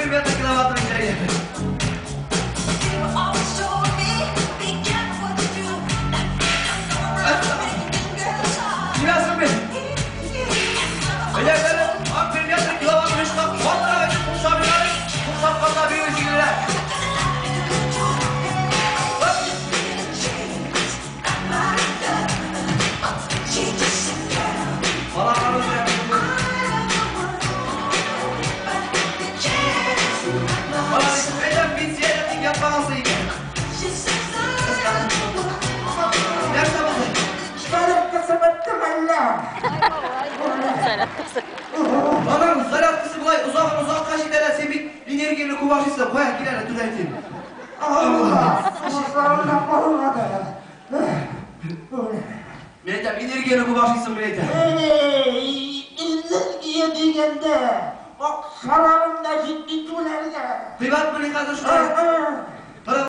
41 метр киловатт энергия. Аның зарядкасы болай озак-озакка җитә, син бит энергияне күп ашыйсың. Кая, кил әле, түз әйтим. Мин әйтәм, энергияне күп ашыйсың, мин әйтәм. Энергия дигәндә, акчаларым да җитми түләргә. Кыйбатмыни хәзер шулай?